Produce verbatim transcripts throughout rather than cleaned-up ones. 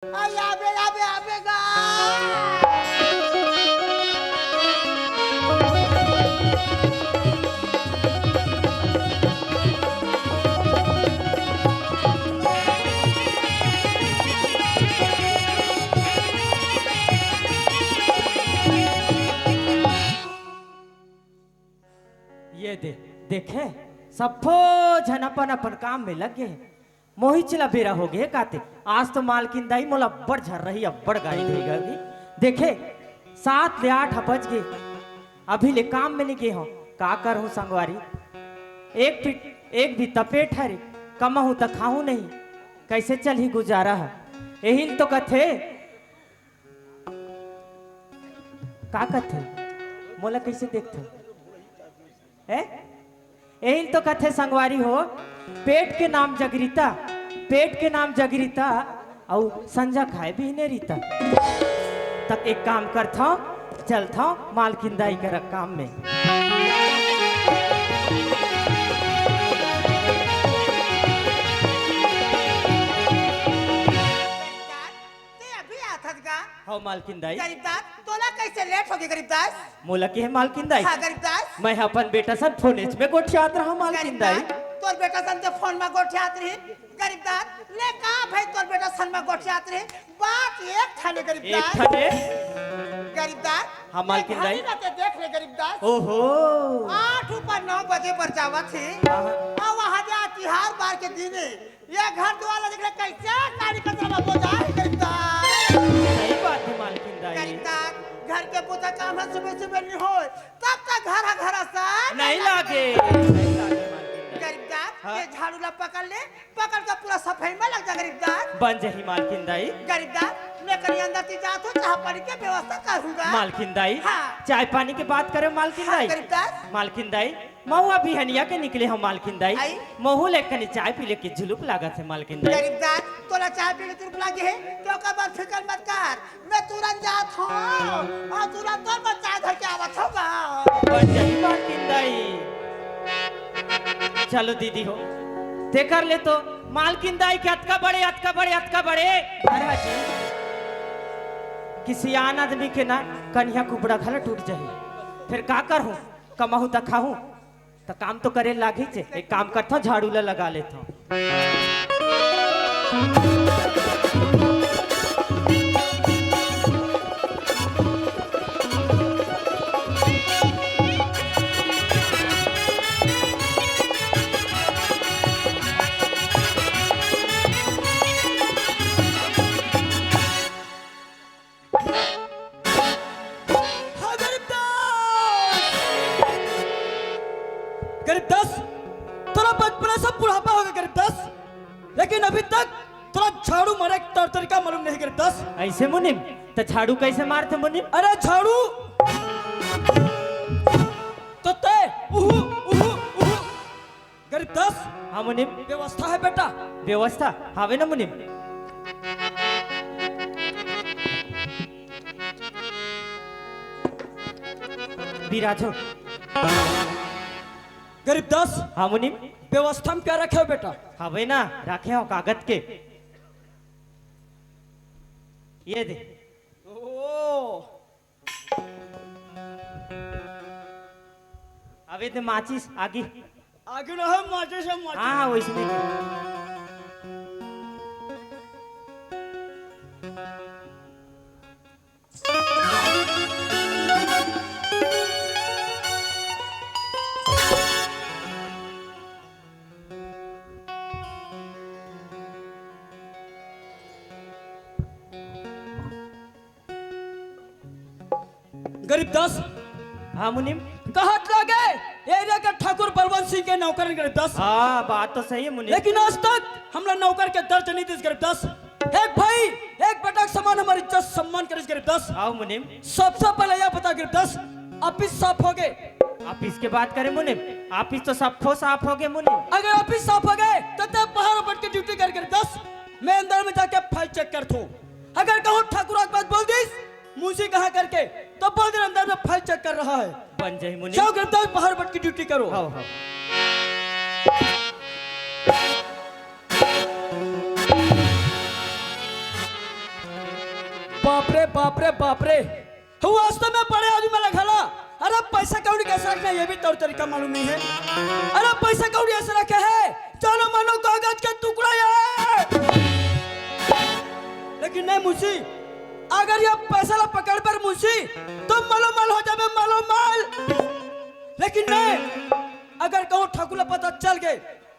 अरे आबे, आबे, आबे गा। ये दे, देखे, सब्बो झन अपन अपन काम में लग गे। मोहिच ला बेरा हो गे काते। आज तो मालकिन दाई मोला अब्बड़ झर्रही, अब्बड़ गारी देही गा। देखे, सात ले आठ बज गे, अभी ले काम में नइ गे हों। का करहूं संगवारी, एक पीठ, एक भी तपेट हरे, कमाहूं त खाहूं नहीं, कैसे चलही गुजारा ह? एहिल तो कथे, का कथे? मोला कइसे देखथे? हैं? एहिल तो कथे संगवारी हो, पेट के नाम जगरीता, पेट के नाम जगरीता, अउ संझा खाए बिहने रीता। तक एक काम करथंव, चलथंव मालकिन दाई करा काम में। ते अभी आथस गा? हव मालकिन दाई। गरीबदास, तोला कैसे लेट होगे गरीबदास? मोला के हे मालकिन दाई? हाँ गरीबदास। मैं अपन बेटा सन फोनेच में गोठियात रहा मालकिन दाई। गरीबदास, तोर बेटा सन के फोन में गोठियात रही। गरीबदास, ले का भाई तोर बेटा सन में गोठियात रही? बात एक ठने गरीबदास। एक ठने? गरीबदास, हाँ मालकिन दाई। घड़ी ला ते देख ले गरीबदास। ओहो। आठ ऊपर नौ बजे बर जावत हे। हाँ, हाँ। अउ वहाँ दे तिहार बार के दिन हे। ये घर दुआर ला देख ले, कैसे काली कचरा में बोझा हे गरीबदास। सही बात हे मालकिन दाई। गरीबदास, घर के पूजा काम ह सुबह सुबह नइ होय, तब तक घर ह घर असन नइ लागे। नइ लागे मालकिन दाई। गरीबदास, हाँ। ये झाड़ू ला पकड़ ले, पकड़ के पूरा सफाई में लग जा गरीबदास। बन जाही मालकिन दाई। गरीबदास, मैं कनी अंदर ती जात हों, चाह पानी के व्यवस्था करहूं गा। मालकिन दाई, हाँ। चाय पानी के बात करे मालकिन हाँ, दाई। गरीबदास। मालकिन दाई, महूं बिहनिया के निकले हों मालकिन दाई। आई? महूं ले कनी चाय पी ले के जुलुप लागत हे मालकिन दाई। गरीबदास, तोला चाय पी ले जुलुप लागे हे, तो ओकर बाद फिकर मत कर। मैं तुरंत जात हों, अउ तुरंत तोर बर चाय धर के आवत हों गा। बन जाही मालकिन दाई। चलो दीदी हो, तेकर ले तो मालकिन दाई के अतका बड़े, अतका बड़े, अतका बड़े घर ह जी। कि सियान आदमी के ना कनिहा कुपड़ा घला टूट जाही। फेर का करहूं? कमाहूं त खाहूं, त काम तो करे लागही चे। एक काम करथंव, झाड़ू ला लगा लेथंव। हाँ, गरीबदास! गरीबदास, तोला बचपना से बुढ़ापा होगे गरीबदास, लेकिन अभी तक तोला झाड़ू मारे के तौर तरीका मालूम नहीं गरीबदास। अइसे मुनीम, त झाड़ू कइसे मारथे मुनीम? अरे झाड़ू तो ते उहू, उहू, उहू। गरीबदास। हाँ मुनीम। व्यवस्था हे बेटा? व्यवस्था हावे ना मुनीम। बिराजो। गरीबदास। हाँ मुनीम। व्यवस्था में का रखे हो बेटा? हावे ना, रखे हों कागज के। ये दे। ओ। अबे ते माचिस आगी। आगी ना हो, माचिस हे, माचिस। हाँ, हाँ, वइसने। गरीबदास। हाँ मुनीम। कहत लागे, एरिया के ठाकुर बलवंत सिंह के नौकर हन गरीबदास। हाँ, बात तो सही हे मुनीम। लेकिन आज तक हमला नौकर के दर्जा नइ दिस गरीबदास। एक भाई, एक बेटा के समान हमर इज्जत सम्मान करिस गरीबदास। हाँ मुनीम। सबसे पहले ये बता गरीबदास, ऑफिस साफ होगे? ऑफिस के बात करे मुनीम, ऑफिस तो सफो साफ होगे मुनीम। अगर ऑफिस साफ होगे, त ते बाहर बइठ के ड्यूटी कर गरीबदास, मैं अंदर में जाके फाइल चेक करथों। अगर कहूँ ठाकुर आके बात बोल दिस, मुंशी कहाँ करके, तो बोल दे अंदर में फाइल चेक कर रहा है। बन जाही मुनीम। जाओ गरीबदास, बाहर बइठ के ड्यूटी करो। हाँ, हाँ। बाप रे, बाप रे, बाप रे। वो वास्तव में बड़े आदमी वाला घला। अरे, पैसा कौड़ी कैसे रखना, ये भी तौर तरीका मालूम नहीं है। अरे, पैसा कौड़ी ऐसे रखे है, जानो मानो कागज का टुकड़ा है। लेकिन नहीं मुंशी, अगर ये पैसा ला पकड़ बर मुंशी, तो मालो माल हो जाबे, मालो माल। लेकिन नहीं, अगर कहूँ ठाकुर ला पता चल गए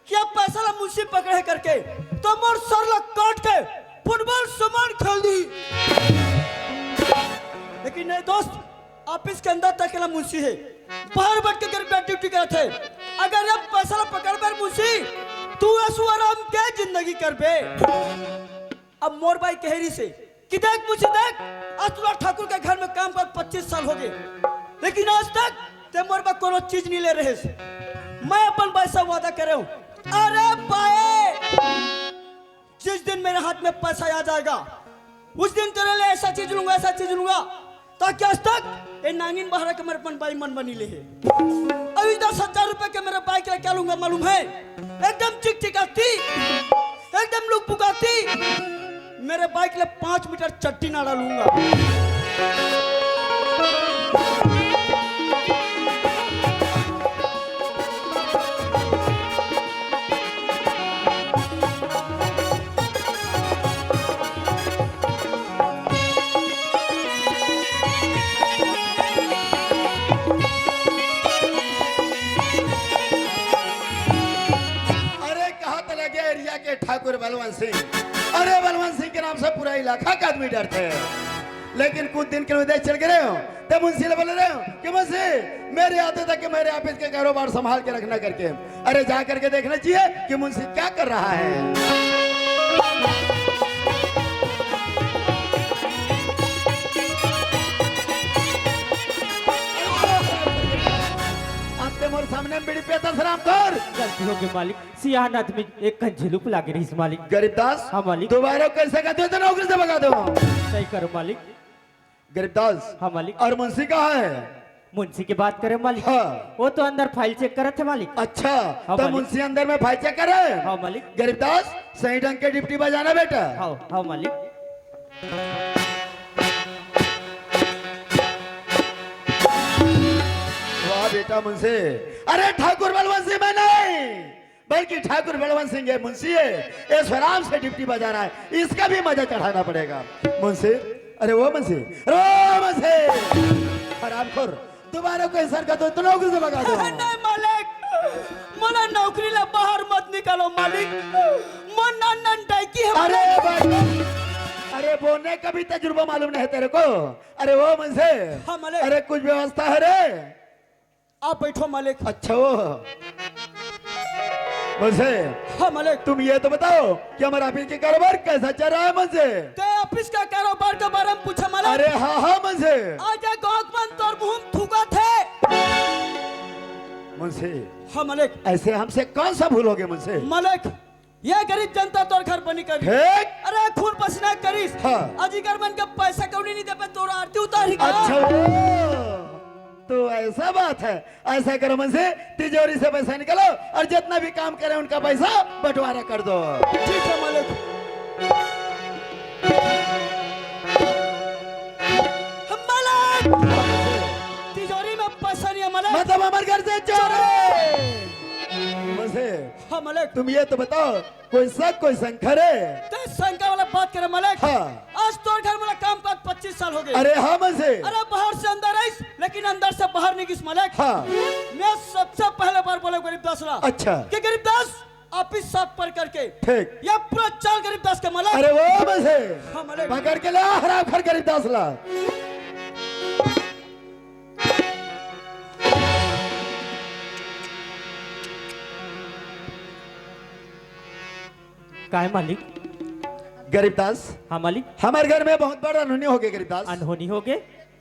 कि अब पैसा ला मुंशी पकड़े करके, तो मोर सर ला काट के फुटबॉल समान खेल दी। लेकिन नहीं दोस्त, ऑफिस के अंदर तक ला मुंशी है, बाहर बैठ के कर ड्यूटी करत है। अगर अब पैसा ला पकड़ बर मुंशी, तू ऐसो आराम के जिंदगी करबे। अब मोर बाई कह रही से कि देख मुझे देख, आज तुला ठाकुर के घर में काम कर पच्चीस साल हो गए, लेकिन आज तक ते मोर बा कोनो चीज नहीं ले रहे। मैं अपन बाई से वादा करे हूँ। अरे बाई, जिस दिन मेरे हाथ में पैसा आ जाएगा, उस दिन तेरे लिए ऐसा चीज लूंगा, ऐसा चीज लूंगा, ताकि आज तक ये नांगिन बहरा के मेरे अपन बाई मन बनी ले है। अभी दस हजार रुपए के मेरे बाइक लेके लूंगा, मालूम है? एकदम चिकचिकाती, एकदम लुकपुकाती। मेरे बाइक ले पाँच मीटर चट्टी नाड़ा लूंगा। अरे, कहाँ चला गया एरिया के ठाकुर बलवंत सिंह? अरे, बलवंत सिंह के नाम से पूरा इलाका का आदमी डरते हैं। लेकिन कुछ दिन के लिए उधर चल गए हो, तो मुंशी ने बोल रहे हो कि मुंशी, मेरे आते तक के मेरे ऑफिस के कारोबार संभाल के रखना करके। अरे, जा करके देखना चाहिए कि मुंशी क्या कर रहा है। आते मोर सामने में बीड़ी पीता शराब खोर। गलती हो गई मालिक, सियान आदमी एक कन झिलुप लागे रहिस मालिक। गरीबदास, हाँ मालिक। दोबारा कैसे कहते हो तो नौकरी से भगा दो। सही करो मालिक। गरीबदास। हाँ मालिक। और मुंशी कहाँ है? मुंशी की बात करे मालिक। हाँ। वो तो अंदर फाइल चेक करत है मालिक। अच्छा, हाँ तो मालिक। मुंशी अंदर में फाइल चेक करे? हाँ मालिक। गरीबदास, सही ढंग के ड्यूटी बजाना बेटा। हाँ, हाँ मालिक। वाह बेटा मुंशी। अरे ठाकुर बलवंत सिंह मैं नहीं, बल्कि ठाकुर बलवंत सिंह ये मुंशी है, ये स्वराम से ड्यूटी बजा रहा है, इसका भी मजा चढ़ाना पड़ेगा। मुंशी, अरे वो मुंशी, अरे वो मुंशी, हरामखोर, दोबारा कोई सर का तो, तो नौकरी से भगा दो। नहीं मालिक, मोला नौकरी ला बाहर मत निकालो मालिक, मोर नान नान डाइकी है अरे मालिक। भाई, अरे बोने का भी तजुर्बा मालूम नहीं है तेरे को। अरे वो मुंशी, हाँ मालिक। अरे कुछ व्यवस्था है रे? आप बैठो मालिक। अच्छा वो मुंशी, हाँ मालिक। तुम ये तो बताओ कि हमारा ऑफिस के कारोबार कैसा चल रहा है मुंशी? ते ऑफिस का कारोबार के बारे में पूछा मालिक। अरे हाँ हाँ मुंशी। आज ये गाँव मन तोर मुंह में थूकत है। मुंशी, हाँ मालिक। ऐसे हमसे कौन सा भूल हो गया मुंशी? मालिक, ये गरीब जनता तोर घर बनी करी। ठीक। अरे खून पसीना करिस। हाँ। अजीगर मन के पैसा कौड़ी नहीं दे पे तोर आरती उतारी का? अच्छा वो, तो ऐसा बात है। ऐसा करो मुंशी, तिजोरी से पैसा निकालो और जितना भी काम करे उनका पैसा बंटवारा कर दो। ठीक है मालिक। मालिक, तिजोरी में पैसा नहीं है मालिक। मतलब हमारे घर से चोरी। चोरी। मुंशी, हाँ मालिक। तुम ये तो बताओ, कोई शक, कोई शंका रे? ते शंका वाला बात करे मालिक। हाँ। आज तोर घर मोला काम काज पच्चीस साल हो गए। अरे हाँ मुंशी। अरे बाहर से अंदर आइस, लेकिन अंदर से बाहर नहीं गिस मालिक। हाँ। मैं सबसे पहले बार बोले गरीबदास ला। अच्छा। कि गरीबदास, ऑफिस साफ पर करके। ठीक। ये पूरा चाल गरीबदास के मालिक। अरे वो मुंशी। हाँ मालिक। पकड़ के ला हरामखोर गरीबदास ला। काय मालिक? गरीबदास। हाँ मालिक। हमारे घर में बहुत बड़ा अनहोनी हो गया गरीबदास। अनहोनी हो गए?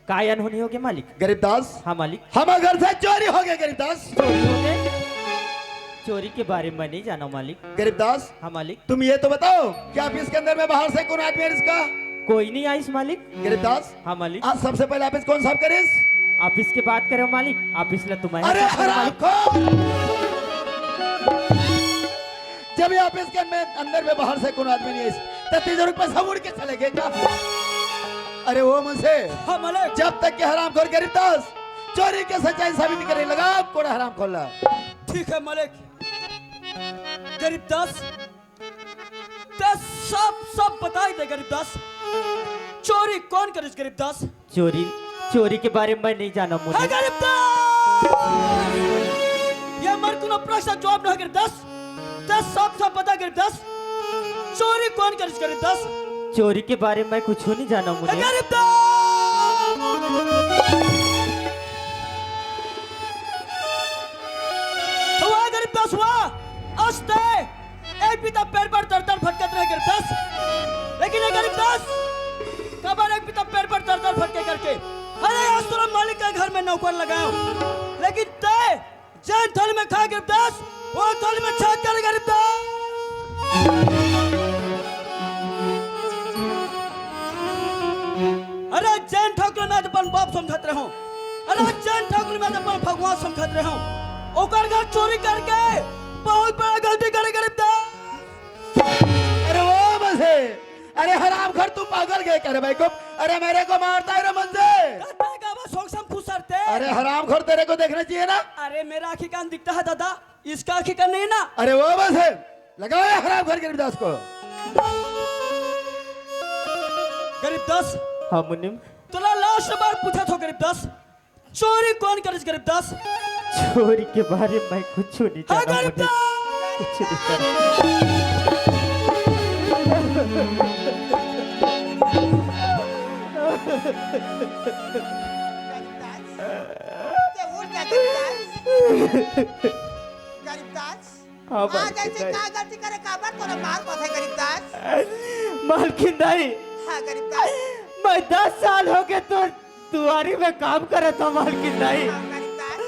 काय अनहोनी हो गए मालिक? गरीबदास। हाँ मालिक। हमारे घर से चोरी हो गया गरीबदास। चोरी हो गए? चोरी के बारे में नहीं जाना मालिक। गरीबदास। हाँ मालिक। तुम ये तो बताओ कि ऑफिस के अंदर में बाहर से कौन आदमी है इसका? कोई नहीं आइस मालिक। गरीबदास। हाँ मालिक। आज सबसे पहले ऑफिस कौन साफ करिस? ऑफिस के बात करे मालिक, ऑफिस ला तुम्हारे अरे साथ में मालिक। हरामखोर! जब ये ऑफिस के अंदर, अंदर में बाहर से कोनो आदमी नहीं आइस, तो तिजोरी के पैसा उड़ के चले गए का? अरे वो मुंशी, हाँ मालिक। जब तक के हरामखोर गरीब दास चोरी के सच्चाई साबित करे लगा, कोड़ा हरामखोर ला। ठीक है मालिक। गरीब दास, ते सब, सब बताई दे गरीब दास। चोरी कोन करिस गरीब दास? चोरी, चोरी के बारे में मैं नहीं जाना मुने। हाँ गरीब दास, ये मर कोनो प्रश्न जवाब नहीं गरीब दास। ते सब, सब बता गरीब दास। चोरी कोन करिस गरीब दास? चोरी के बारे में कुछ नहीं जाना मुने। गरीब दास, हुआ गरीब दास हुआ। अस्ते एक बीता पेड़ पर तर तर भटकत रहे गरीब दास। लेकिन ये गरीब दास, कबर एक बीता पेड़ पर तर तर भटके करके, अरे आज तोला मालिक के घर में नौकर लगाओ, लेकिन ते जेन थाली में खाए गरीब दास, वो थाली में छेद कर गरीब दास। अरे जेन ठाकुर मैं अपन बाप समझत रहूं, अरे जेन ठाकुर मैं अपन भगवान समझत रहूं, ओकर घर चोरी करके बहुत बड़ा गलती करे गरीब दास। अरे वो मुंशी, अरे हरामखोर, तू पागल गए क्या रे भाई को? अरे मेरे को मारता है रे मुंशी। तय गावा सोंग सम खुसरते। अरे हरामखोर, तेरे को देखना चाहिए ना। अरे मेरा आंखी कान दिखता है दादा, इसका आंखी कान नहीं ना। अरे वो मुंशी, लगाओ ये हरामखोर गरीब दास को। गरीब दास। हाँ मुनीम। तोला लास्ट बार पूछा थो गरीब दास, चोरी कोन करिस गरीब दास? चोरी के बारे में कुछ नहीं हाँ, जाना गरीब मुने। दास! कुछ नहीं जाना। गरीब दास, ते उठ जा गरीब दास। गरीब दास, हाँ, आज मालकिन ऐसे दाई। का गलती करे, काबर तोला मार पथे गरीब दास? मालकिन दाई, हाँ गरीब दास। मैं दस साल हो गए तो दुआरी में काम करत हूँ मालकिन दाई। हाँ गरीब दास।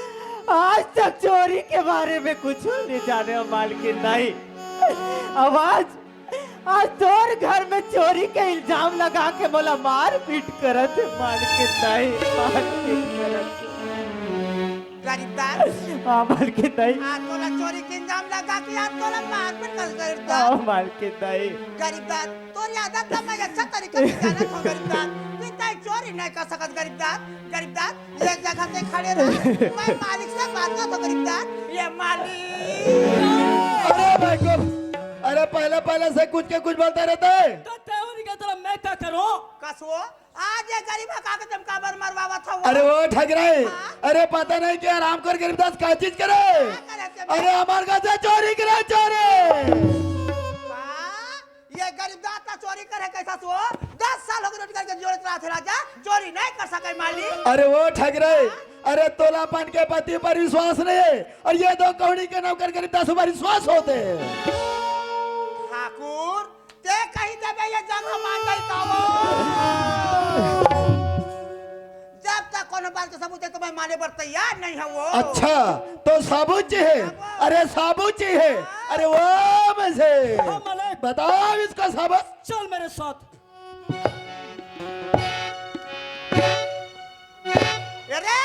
आज तक चोरी के बारे में कुछ नहीं जाने हूँ मालकिन दाई। अब आज, आज तोर घर में चोरी के इल्जाम लगा के मोला मारपीट करत हे मालकिन दाई, मारपीट करत हे। गरीब दास। हाँ मालकिन दाई। आज तोला चोरी के इल्जाम लगा के आज तोला मारपीट कर गरीब दास। हाँ मालकिन दाई। गरीब दास, तोर आदत ला मैं अच्छा तरीका से जानत हूँ गरीब दास। कि तैं चोरी नहीं कर सकत गरीब दास। गरीब दास, एक जगह से खड़े रह, मैं मालिक से बात करत हूँ गरीब दास। ये मालिक। अरे भाई को, अरे पहले, पहले से कुछ के कुछ बोलता रहता है। तो तेरी का तरह मैं क्या करूँ? कसो, आज ये गरीब का के तुम काबर मरवावत हो? अरे वो ठगराए, हाँ? अरे पता नहीं क्या हरामखोर गरीब दास का चीज करे। क्या करे तुम? अरे हमार घर से चोरी करे, चोरी। वाह, ये गरीब दास का चोरी करे कैसा सो? दस साल हो गए रोटी करके जोड़त रहा थे राजा, चोरी नहीं कर सके मालिक। अरे वो ठगराए, अरे तोला अपन के पति पर विश्वास नहीं है और ये दो कौड़ी के नौकर गरीब दास पर विश्वास होते। ठाकुर, ते कही देबे ये जगह मान जाई का वो? जब तक कोनो बात के सबूत है तो मैं माने बर तैयार नहीं हूँ वो। अच्छा, तो साबुत जी है। साबुत। अरे साबुत जी है। हाँ। अरे वो में से हाँ, मालिक। बताओ इसका साबुत। चल मेरे साथ। अरे!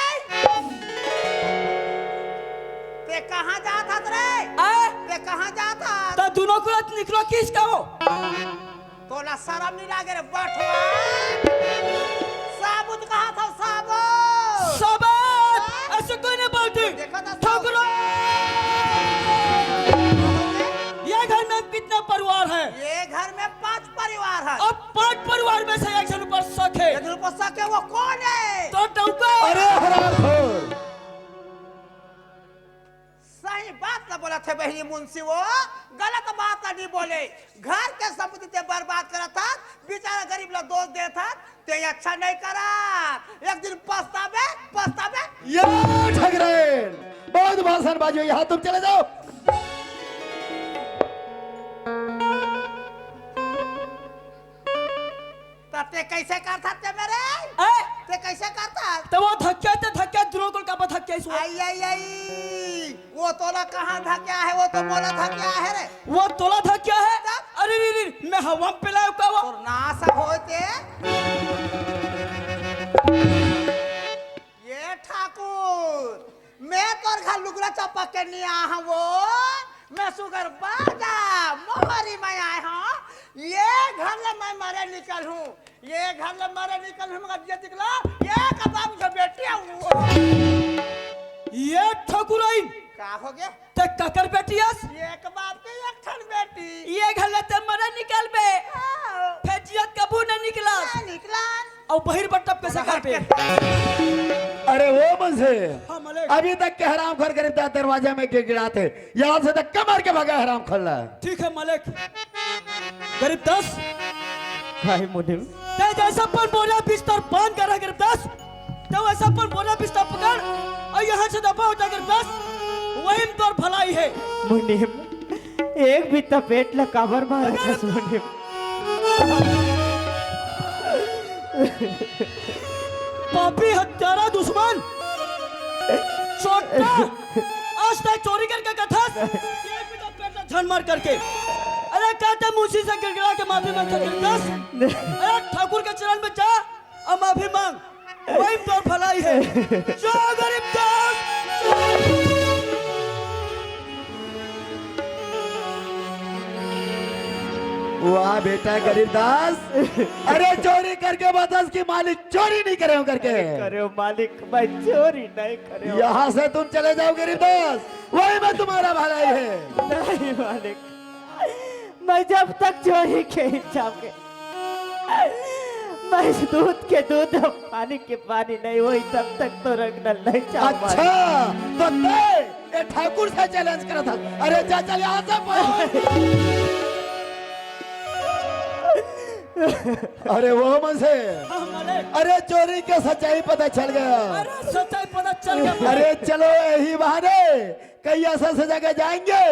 ते कहाँ जात हस रे? आय? ते कहाँ जात हस? त दुनो कुलत निकलो किस का हो? तोला शरम नहीं लागे रे बठवा? साबुत कहा था साबुत? साबुत? हाँ? ऐसे कोई नहीं बोलती। देखो तो ठाकुर। ये घर में कितना परिवार है? ये घर में पांच परिवार है। अब पांच परिवार में से एक जन ऊपर शक है। एक जन ऊपर शक है, वो कौन है? तो डौका। अरे हरामखोर। सही बात ला बोलथे बहिनी मुंशी, वो गलत बात ला नहीं बोले। घर के संपत्ति ते बर्बाद करत हस, बेचारा गरीब ला दोष देत हस, ते अच्छा नहीं करा। एक दिन पछताबे, पछताबे। ये ठगराइन, बहुत भाषणबाजी हुई, यहाँ तुम चले जाओ। त ते कैसे करथा ते मेरे? ए? ते कैसे करथा? त वो धक्का, ते धक्का, दुनो कुल का धक्का इसो। आई, आई, आई। वो तोला कहाँ धक्का है, वो तो मोला धक्का है रे। वो तोला धक्का है? तब? अरे रे रे, मैं हवा में पिलायो का वो? तोर नाश होते। ये ठाकुर, मैं तोर घर लुगरा चपक के नहीं आया हूँ वो, मैं सुगर बाजा मोहरी में आया हूँ। ये घर ले मैं मरे निकल हूँ। ये घर ले मरे निकल, हम गजिया निकला। ये कबाब के बेटी है वो। ये ठकुराइन। का हो गया? ते ककर बेटी अस? ये कबाब के एक ठन बेटी। ये घर ले ते मरे निकल बे। हाँ। फेर जियत कबू न निकला। ना निकला। अउ बहिर बट्टप कैसे कर बे? अरे वो मन से। हाँ, मलिक। अभी तक के हराम घर गरीब दा दरवाजा में गिड़गिड़ाते। यहाँ से तो कमर के भगा हराम खोल रहा है। ठीक है मालिक। गरीब दास। काहे मुनीम? ते जैसा अपन बोरा बिस्तर बांध कर रह गरीब दास, ते वैसा अपन बोरा बिस्तर पकड़ अउ यहाँ से दफा हो जा गरीब दास, वही में तोर भलाई है। मुनीम, एक भी तपेट ला काबर मारत हस मुनीम? पापी हत्यारा दुश्मन, चोट्टा, आज तक चोरी करके कथस, ये भी तो पेट झन मार करके। अरे कहते मुंशी से गिड़गिड़ा के माफी मांग सकते दस। अरे ठाकुर के चरण में जा और माफी मांग, वही तो भलाई है। जो गरीब दास। वाह बेटा गरीब दास, अरे चोरी करके बतास कि मालिक चोरी नहीं करे हो करके। करे हो मालिक, मैं चोरी नहीं करे हो। यहाँ से तुम चले जाओ गरीब दास, वही में तुम्हारा भलाई है। नहीं मालिक, मैं जब तक चोरी के इल्जाम के, मैं दूध के दूध और पानी के पानी नहीं होई, तब तक तो रंग नहीं चाहूँ। अच्छा, तो तय ये ठाकुर से चैलेंज करा था। अरे जा चल यहाँ से पहले। अरे वो मन से। हाँ, मालिक। अरे चोरी के सच्चाई पता चल गया। अरे सच्चाई पता चल गया। अरे चलो यही बहाने कहीं ऐसा ऐसा जगह जाएंगे,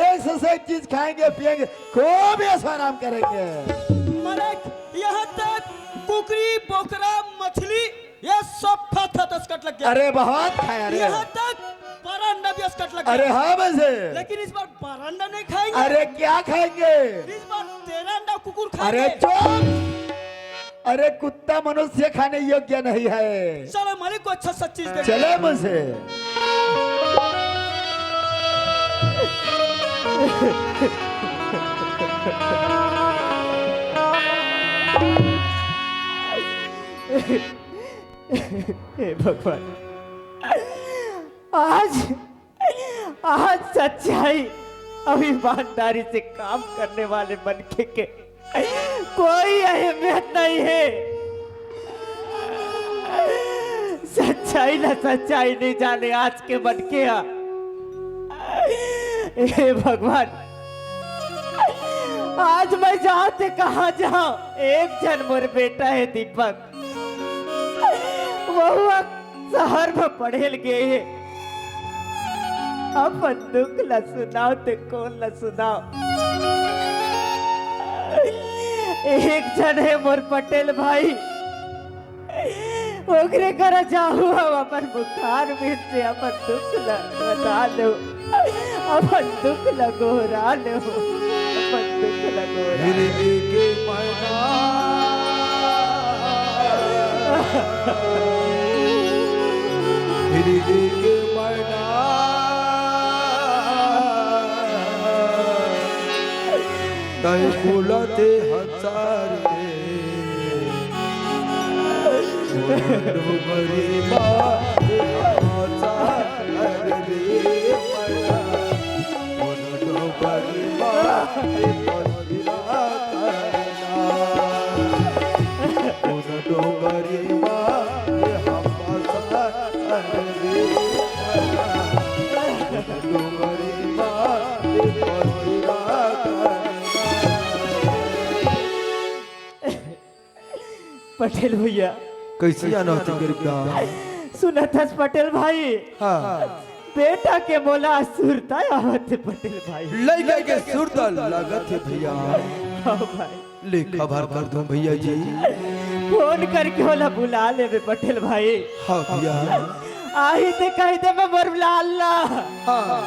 एक से एक चीज खाएंगे पिएंगे, खूब ऐसा आराम करेंगे। मालिक, यहाँ तक कुकरी, बोकरा, मछली, ये सब था, था, था, असकट लग गया। अरे बहुत खाया रे। यहाँ तक बरांडा भी असकट लग गया। अरे हाँ वैसे। लेकिन इस बार बरांडा नहीं खाएंगे। अरे क्या खाएंगे? इस बार तेरा अंडा कुकुर खाएंगे। अरे चुप। अरे कुत्ता मनुष्य खाने योग्य नहीं है। चलो मालिक को अच्छा सा चीज दे। चले मुझे। हे भगवान, आज, आज सच्चाई और ईमानदारी से काम करने वाले मनखे के कोई अहमियत नहीं है। सच्चाई ना सच्चाई नहीं जाने आज के मनखे हा। हे भगवान, आज मैं जाऊं ते कहाँ जाऊं? एक जन मोर बेटा है दीपक, वहू शहर में पढ़े ल गे हे। अपन दुख ला सुनाओ ते कोन ला सुनाओ? एक जन हे मोर पटेल भाई, ओकरे करा जाहू हम अपन मुखार में से अपन दुख ला बता दो। अपन दुख ल गोहरा ले हो, अपन दुख ल गोहरा। हिरनी के मैना, हिरनी के मैना, तै बोलत हंसा रे। डोंगरी माँ हंसा रे मैना। पटेल भैया। कैसे आना होती गरीब दास? सुनत हस पटेल भाई। हाँ। बेटा के मोला सुरता आवत हे पटेल भाई। लइका के सुरता लागत हे भैया। हाँ भाई। ले खबर कर दूं भैया जी। फोन करके ओला बुला लेबे पटेल भाई। हाँ भैया। आही ते कह देबे मोर लाल ला। हाँ।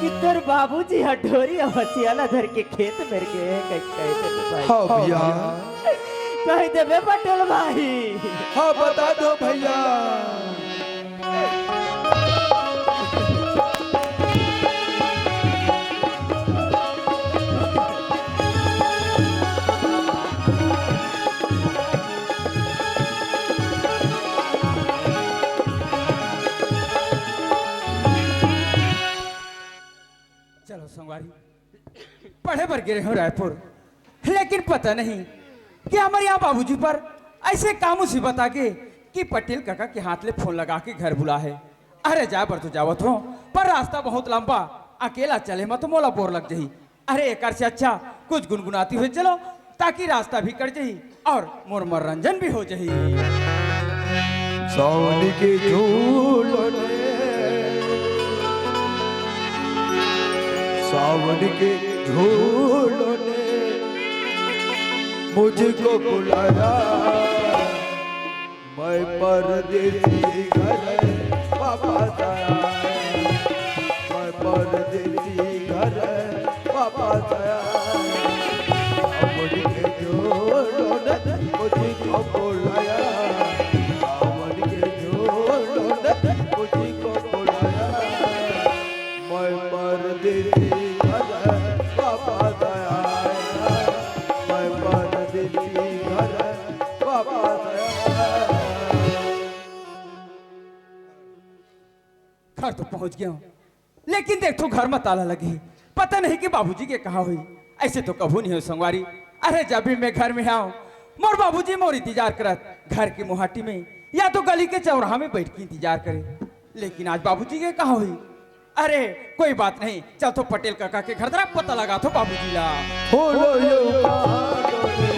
कि तोर बाबूजी ह ढोरी अवसिया ला धर के खेत मेर गे हे, कह, कह देबे भाई। हाँ भैया। कह देबे पटेल भाई। हाँ, बता दो भैया। पर गे रहेंव रायपुर, लेकिन पता नहीं कि हमर यहाँ बाबूजी बर अइसे का मुसीबत आगे कि पटेल कका के हाथ ले फोन लगा के घर बुला हे। अरे जाए बर तो जावत हों, पर रास्ता बहुत लंबा, अकेला चले म तो मोला बोर लग जही। अरे एकर से अच्छा कुछ गुनगुनाती हुई चलो, ताकि रास्ता भी कट जही अउ मोर मनोरंजन भी हो जही। सावन के झूलों ने, सावन के झूलों ने मुझको बुलाया। मैं परदेसी घर वापस आया। मैं परदेसी घर वापस आया। सावन के झूलों ने मुझको बुलाया। सावन के झूलों ने मुझको बुलाया। मैं परदेसी घर वापस आया। मैं परदेसी घर वापस आया। घर तो पहुंच गेंव, लेकिन देख तो घर म ताला लगे हे। पता नहीं कि बाबूजी के कहाँ होही। अइसे तो कभू नहीं होय संगवारी। अरे जब भी मैं घर में आंव, मोर बाबूजी मोर इंतजार करत घर के मुहाटी में या तो गली के चौराहा में बइठ के इंतजार करे। लेकिन आज बाबूजी के कहाँ होही? अरे कोई बात नहीं, चल तो पटेल कका के घर तरफ पता लगाथों बाबूजी ला। बोलो यो कहाँ गए,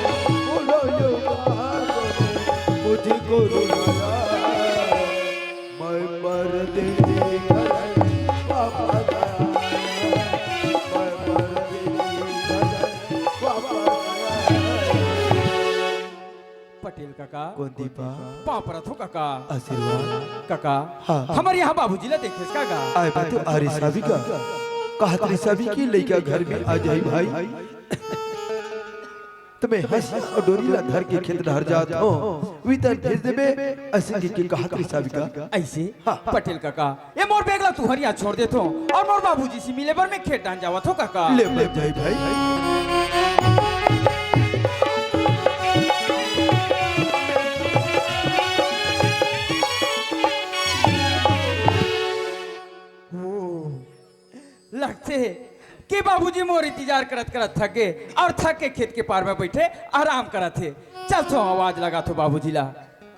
बोलो यो कहाँ गए, मुझको रुलाया। मैं परदेसी घर वापस आया। मैं परदेसी घर वापस आया। पटेल कका। कौन दीपा? पाँव परत हों कका। आशीर्वाद। कका, हाँ। हमर यहाँ बाबूजी ला देखेस का गा? आए बा तो आरे सावी का। कहत रहे सावी कि लइका घर में आ जाही भाई। त मैं हंसिया अउ डोरी ला धर के खेत डहर जात हों, उही तरा भेज देबे, अइसे कहिके कहत रहे सावी का। अइसे? हाँ। पटेल कका, ए मोर बैग ला तुंहर इहाँ छोड़ देथों अउ मोर बाबूजी से मिले बर मैं खेत डहर जावत हों कका। ले बन जाही भाई। ओ, लगथे कि बाबूजी मोर इंतजार करत करत थक गे अउ थक के खेत के पार में बइठे आराम करत हे। चल तो आवाज लगाथों बाबूजी ला।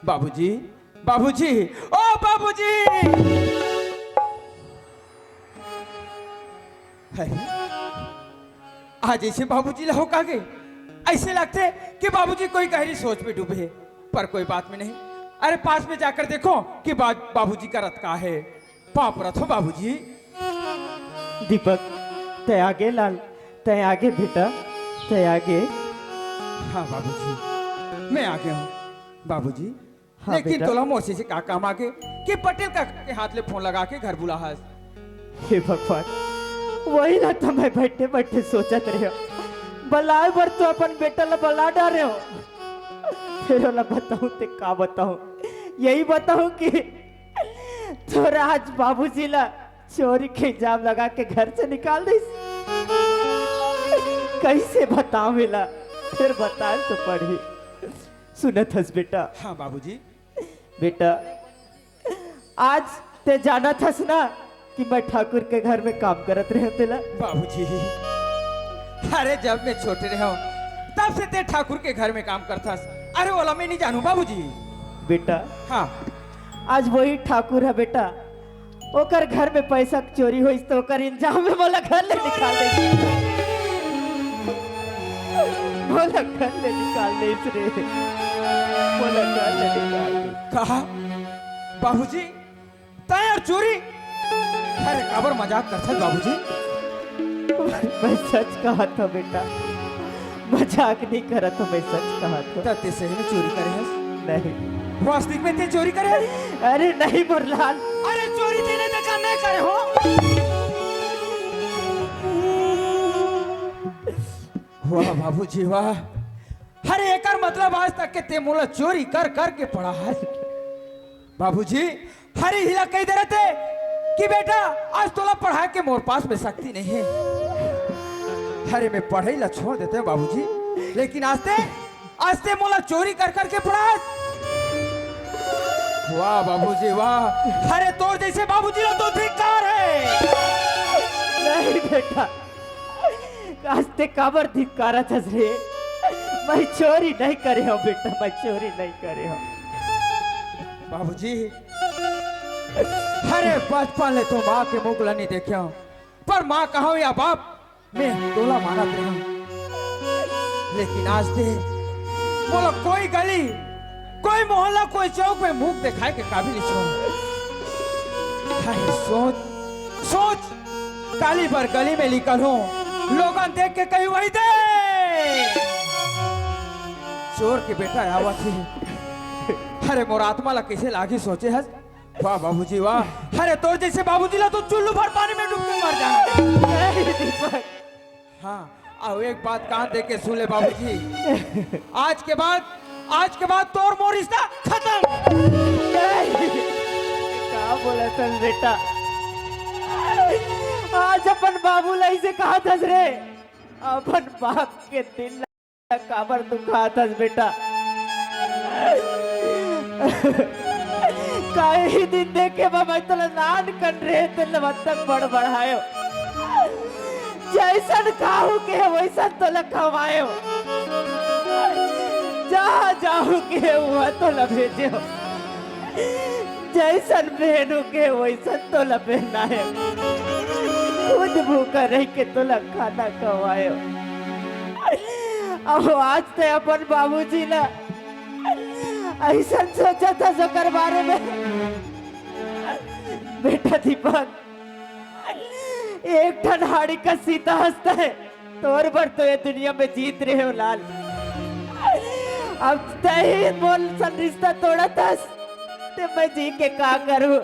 बाबूजी, बाबूजी, ओ बाबूजी। अरे, आज अइसे बाबूजी ला होका गे, अइसे लगथे कि बाबूजी कोई गहरी सोच में डूबे हे। पर कोई बात में नहीं। अरे पास में जाकर देखों कि बा-, बाबूजी करत का हे। पाँव परत हों बाबूजी। दीपक, तैं आगे लाल, तैं आगे बेटा, तैं आगे। हाँ बाबूजी, मैं आगे हूँ बाबूजी। हाँ लेकिन बेटा। तोला मोर से का काम आगे कि पटेल कका के हाथ ले फोन लगा के घर बुला हस? हे भगवान, वही ला तो मैं बइठे बइठे सोचत रहेंव। बलाए बर तो अपन बेटा ला बला डारेंव, फेर ओला बताहूं ते का बताहूं? यही बताहूं कि तोर आज बाबूजी ला चोरी के इल्जाम लगा के घर से निकाल दिस। कइसे बतावंव एला? फेर बताए ल तो पड़ही। सुनत हस बेटा? हाँ बाबूजी। बेटा, आज तैं जानत हस ना कि मैं ठाकुर के घर में काम करत रहेंव तेला। बाबूजी, अरे जब मैं छोटे रहेंव तब से तैं ठाकुर के घर में काम करथस। अरे ओला मैं नइ जानंव बाबूजी। बेटा, हाँ। आज वही ठाकुर हे बेटा, ओकर घर में पैसा चोरी होइस त ओकर इल्जाम में मोला घर ले निकाल देइस। मोला घर ले निकाल देइस रे, मोला घर ले निकाल देइस। कहा बाबूजी, तैं अउ चोरी? अरे काबर मजाक करथस बाबूजी? मैं सच कहत हंव बेटा, मजाक नइ करत हंव, मैं सच कहत हंव। त तैं सही में चोरी करे हस? नहीं। वास्तविक में तैं चोरी करे हस? अरे नहीं मोर लाल। अरे चोरी तैं नइ त का मैं करे हंव? वाह बाबूजी वाह। अरे एकर मतलब आज तक के तैं मोला चोरी कर कर के पढ़ाए हस। बाबूजी, अरे इही ला कहि दे रहितेंव कि बेटा आज तोला पढ़ाए के मोर पास में शक्ति नइ हे। अरे मैं पढ़ई ला छोड़ देतेंव बाबूजी, लेकिन आज तैं, आज तैं मोला चोरी कर कर के पढ़ास। वाह बाबूजी वाह, अरे तोर जइसे बाबूजी ला तो धिक्कार हे। नहीं बेटा, आज ते काबर धिक्कारत हस रे? मैं चोरी नहीं करे हंव बेटा, मैं चोरी नहीं करे हंव। बाबूजी, अरे बचपन ले तो माँ के मुख ला नहीं देखे हंव, पर माँ कहंव या बाप, मैं तोला मानत रहेंव, लेकिन आज ते मोला कोई गली, कोई मोहल्ला, कोई चौक में मुख दिखाए के काबिल नहीं छोड़। अरे सोच, सोच, काली बर गली में निकलहूं, लोगन देख के कही, "वही दे, चोर के बेटा आवत हे।" अरे मोर आत्मा ला कइसे लागही सोचे हस? वाह बाबूजी वाह। अरे तोर जइसे बाबूजी ला तो चुल्लू भर पानी में डूब के मर जाना। नहीं दीपक। हाँ, अउ एक बात कान दे के सुन ले बाबूजी। आज के बाद, आज के बाद तोर मोर रिश्ता खतम। नहीं। का बोलत हस बेटा? आज अपन बाबू ला अइसे कहत हस रे? अपन बाप के दिल ला काबर दुखात हस बेटा? कई दिन देखे बर मैं तोला नानकन रहेंव, तेला अतका बड़ बढ़ाएंव। जइसन खाहू केहेंव, वइसन तोला खवाएंव। जहाँ जाहू केहेंव, उहाँ तोला भेजेंव। जइसन पहनहू केहेंव, वइसन तोला पहनाएंव। खुद भूखा रहि के तोला खाना खवाएंव। अब आज ते अपन बाबूजी ला अइसन सोचत हस ओकर बारे में। बेटा दीपक, एक ठन हाड़ी का सीता हस ते, तोर बर तो ये दुनिया में जीत रहेंव लाल। अब तहीं मोर सन रिश्ता तोड़त हस, ते मैं जी के का करूं?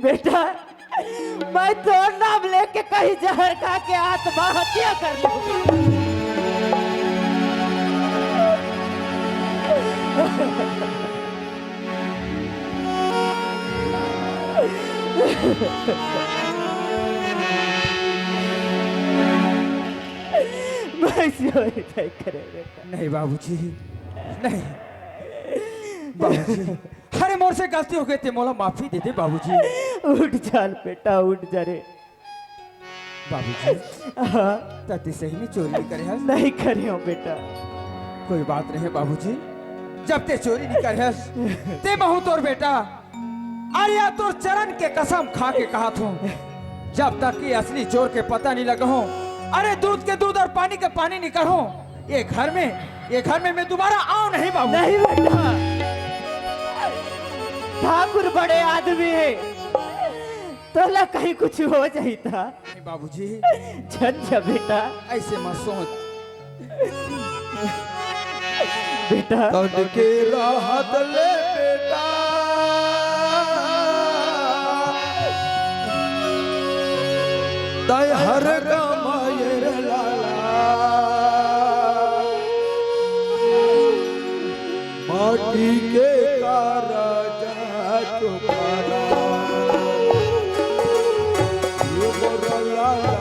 बेटा, मैं तोर नाम लेके कहीं जहर खा के आत्महत्या कर लूं। मैं चोरी नहीं करे बेटा। नहीं बाबूजी, नहीं। बाबूजी, अरे मोर से गलती हो गे, ते मोला माफी दे दे बाबूजी। उठ जा बेटा, उठ जा रे। बाबूजी, हाँ। त ते सही में चोरी नहीं करे हस? नहीं करे हंव बेटा। कोई बात नहीं बाबूजी, जब ते चोरी नहीं करे हस, ते महूं तोर बेटा। अरे या तोर चरण के कसम खा के कहत हंव, जब तक कि असली चोर के पता नहीं लगहूं, अरे दूध के दूध अउ पानी के पानी नहीं करहूं, ये घर में, ये घर में मैं दोबारा आंव नहीं बाबू। नहीं बेटा, ठाकुर बड़े आदमी हे, तोला कहीं कुछ हो जाही त। नहीं बाबूजी। झन जा बेटा। अइसे मत सोच। बेटा। तन के राहत ले बेटा, तैं हर गम ये रे लाला। माटी के करजा चुकाना। ये मोर लाला,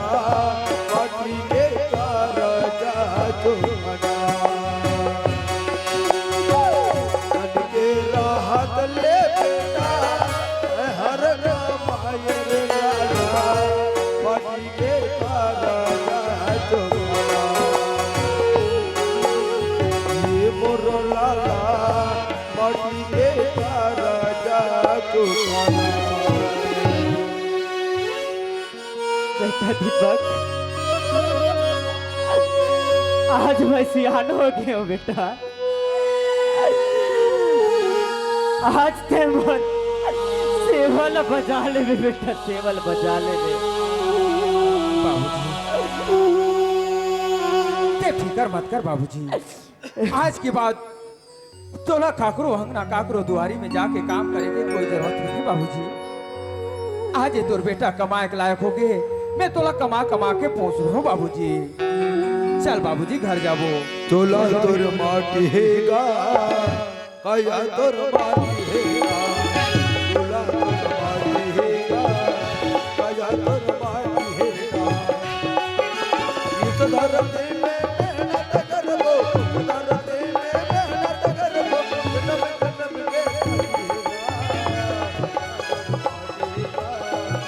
माटी के करजा चुकाना। तन के राहत ले बेटा, हर गम ये रे लाला, माटी के करजा चुकाना। ये मोर लाला, माटी के करजा चुकाना। बेटा दीपक, आज मैं सियान हो गे हंव बेटा। आज ते मोर सेवा ल बजा लेबे बेटा, सेवा ल बजा लेबे। बाबूजी, ते फिकर मत कर बाबूजी, आज के बाद तोला काकरो अंगना, काकरो दुआरी में जाके काम करे के कोई जरूरत नहीं बाबूजी। आज ये तोर बेटा कमाए के लायक हो गे, मैं तोला कमा कमा के पोस लूं बाबूजी। चल बाबूजी घर जाबो। चोला तोर माटी हे गा, काया तोर माटी हे गा, चोला तोर माटी हे गा, काया तोर माटी हे गा। गीत धरम